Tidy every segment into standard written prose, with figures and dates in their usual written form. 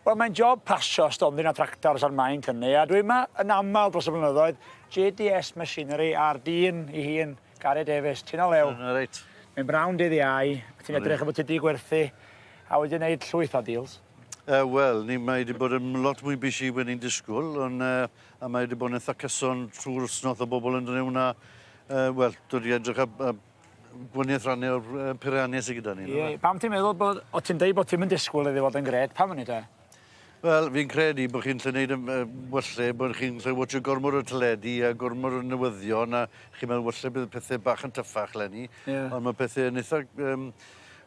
Wel mae'n job pasio stondin a tractors ar maen cynnu a dwi yma yn aml dros y blynyddoedd, JDS Machinery a'r dyn ei hun, Gary Davies, ti'n o lew? Yn reit. Mae'n brawn dydd Iau, a ti'n edrych efo ti di gwerthu a wedi wneud llwyth o deals. Wel, ni, mae wedi bod yn lot mwy busy wen ni'n disgwyl, ond a mae wedi bod yn eitha cyson trwy'r wsnos o bobl yn dod mewn a, wel, dod i edrych ar, ar gwaniaeth rannau o'r peiriannau sydd gyda ni. Ie, pam ti'n meddwl bod... O ti'n deud bod ti'm yn disgwyl iddi fod yn grêt, pam hynny te? Wel, fi'n credu bod chi'n lle neud yn walle bod chi'n lle watcho gormod o teledu a gormod o newyddion a chi'n meddwl walle bydd pethe bach yn tyffach leni. Ie. Ond ma' pethe yn itha yym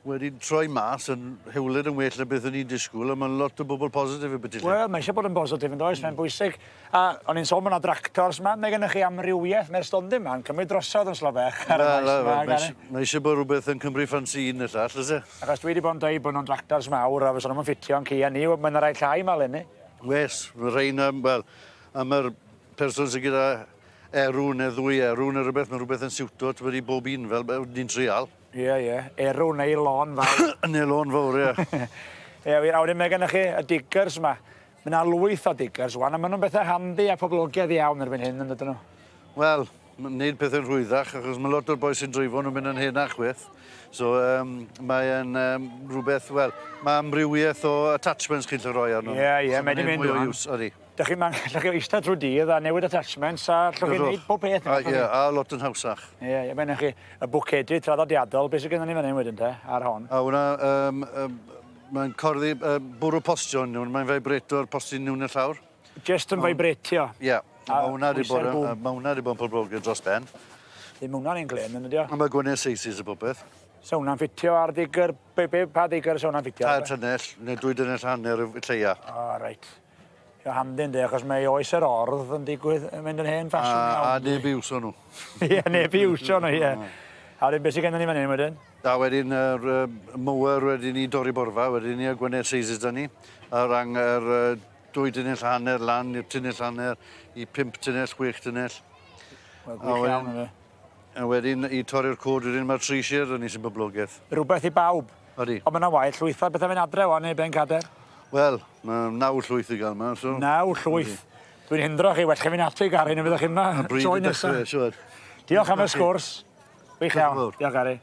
wedi troi mas yn hewled yn well na beth o'n i'n disgwyl a ma' lot o bobl positif ambyti 'lly. Wel, mae eisiau bod yn bositif yn does, mae'n bwysig. A o'n i'n sôn bod 'na dractors 'ma, mae gennych chi amrywiaeth, mae'r stondin 'ma'n cymryd drosodd yn Slofech ar y maes 'ma. Wel, mae eisiau bod rhywbeth yn Cymru ffansi un y llall, oes e? Achos dwi wedi bod yn dweud bod nhw'n dractors mawr a fysa nhw'm yn ffitio yn Kia ni, mae 'na rai llai 'ma eleni. Wes, mae rhein am, wel, am yr person sydd gyda erw neu ddwy erw neu rhywbeth, mae rhywbeth yn siwto, ti'n i bob un fel ni'n trial. Ie, ie. Erw neu lôn fawr. Neu lôn fawr, ie. Ie, wir, a wedyn mae gennych chi y diggers 'ma. Mae 'na lwyth o diggers ŵan, a maen nhw'n bethau handi a poblogaidd iawn erbyn hyn, yn dydyn nhw? Wel, ma'n neud pethe'n rhwyddach, achos mae lot o'r bois sy'n dreifo nhw'n mynd yn henach fyth. So, um, mae'n um, rhywbeth, wel, mae amrywiaeth o attachments chi'n lle roi arno. Ie, ie, mae 'di mynd mwy o use, ydy. Dych chi'n allwch chi eistedd trwy dydd a newid attachments a allwch chi wneud pob peth. A, ie, a lot yn hawsach. Ie, ie, mae gennych chi y bwcedi traddodiadol, beth sydd gennym ni fan hyn wedyn te, ar hon? A hwnna, um, um, mae'n corddi, uh, bwrw postio nhw, mae'n vibrato'r postyn nhw'n y llawr. Just yn vibratio? Ie. Yeah. Mae hwnna wedi bod, ma hwnna wedi bod yn poblogaidd dros ben. Ddim hwnna'n un glên, yn ydi o? A mae gwynedd seises a popeth. So hwnna'n ffitio ar digger, be, be, pa digger so hwnna'n ffitio? Tair tynnell, neu dwy dynnell hanner y lleia. O, oh, reit. Ie handi yndi achos mae oes yr ordd yn digwydd yn mynd yn hen ffasiwn iawn. A neb i iwso nhw. Ie neb i iwsio nhw ie. A wedyn be' sy gennon ni fan 'yn wedyn? A wedyn yr yy mower wedyn i dorri borfa wedyn ni a gwynedd sizes 'da ni. A rang yr yy dwy dunnell a hanner lan i'r tunnell hanner i pump tunnell, chwech tunnell. Wel gwych iawn yfe. A wedyn i torri'r cod wedyn ma'r tri shear 'da ni sy'n boblogedd. Rwbeth i bawb. Odi. Ond ma' 'na waith llwytho a pethe mynd adre ŵan i Bencader. Wel, ma' naw llwyth i ga'l 'ma so... Naw llwyth! Dwi'n hindro chi, well chi fynd ati Gary ne' fyddwch chi yma tro nesa. Siŵr. Diolch am y sgwrs. Wych iawn. Diolch Gary.